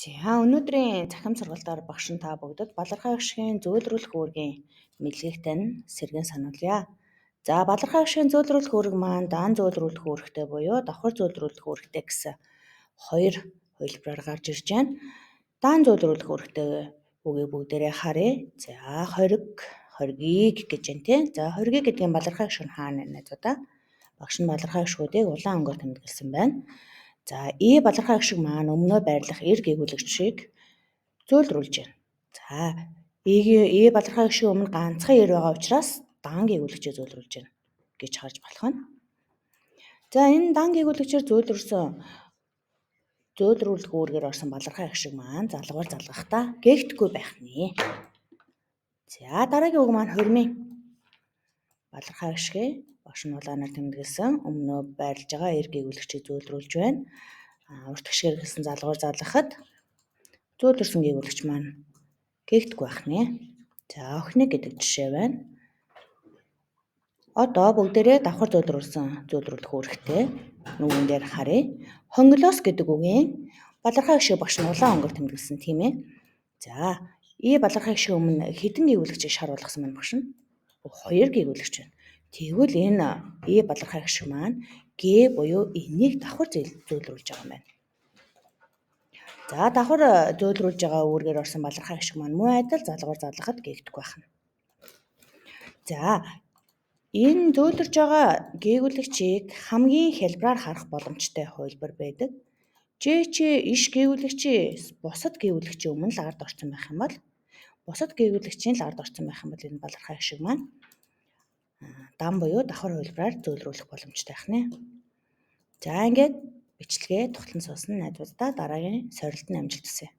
За, өнөөдрийн цахим сургалтаар багш нь та бүгдэд балархай гишгийн зөөлрүүлэх үүргийн мэдлэгийг тань сэргээн сануулъя. За, балархай гишгийн зөөлрүүлэх үүрэг маань дан зөөлрүүлэх үүрэгтэй буюу давхар зөөлрүүлэх үүрэгтэй гэсэн хоёр хувилбараар гарч ирж байна. Дан зөөлрүүлэх үүрэгтэй үгийг бүгдээрээ харъя. За, хориг, хоргийг гэж байна тий. За, хоргийг гэдгийн балархай гишгэн хаана байна найзуудаа? Багш нь балархай гишгүүдийг улаан өнгөөр тэмдэглэсэн байна. За, Э балархай гишиг маань өмнөө байрлах эр гэгүүлэгчийг зөөлрүүлж байна. За, Э балархай гишгийн өмнө ганцхан эр байгаа учраас дан гэгүүлэгчийг зөөлрүүлж байна гэж харж болох нь. За, энэ дан гэгүүлэгчээр зөөлрсөн зөөлрүүлэх үүргээр орсон балархай гишиг маань залгавар залгахдаа гээгдэхгүй байх нэ. За, дараагийн үг маань хурмын балархай гишгээ багш нь улаанаар тэмдэглэсэн өмнөө байрлаж байгаа эр гэгүүлэгчийг зөөлрүүлж байна. Урт гишгээр хэлсэн залгуур залгахад зөөлрсөн гэгүүлэгч маань гээгдэхгүй байх нэ. За, охиныг гэдэг жишээ байна. Одоо бүгдээрээ давхар зөөлрүүлсэн зөөлрүүлэх үүрэгтэй нүгэн дээр харъя. Хонглоос гэдэг үгийн балархай гишиг багш нь улаан өнгөөр тэмдэглэсэн, тийм ээ. За, И балархай гишгийн өмнө хэдэн гэгүүлэгчийг шар болгосон байна багш нь? 2 гэгүүлэгч байна. Тэгвэл энэ Э балархай гишиг маань Г буюу энийг давхар зөөлрүүлж байгаа юм байна. За, давхар зөөлрүүлж байгаа үүргээр орсон балархай гишиг маань мөн адил залгуур залгахад гээгдэхгүй байх нь. За, энэ зөөлрж байгаа гэгүүлэгчийг хамгийн хялбараар харах боломжтой хувилбар байдаг. Ж ч иш гэгүүлэгчийн бусад гэгүүлэгчийн өмнө л ард орсон байх юм бол бусад гэгүүлэгчийн л ард орсон байх юм бол энэ балархай гишиг маань дан буюу давхар хувилбараар зөөлрүүлэх боломжтой байх нэ. За, ингээд бичлэгээ тухлан суусан найзуудаа дараагийн сорилтод амжилт хүсье.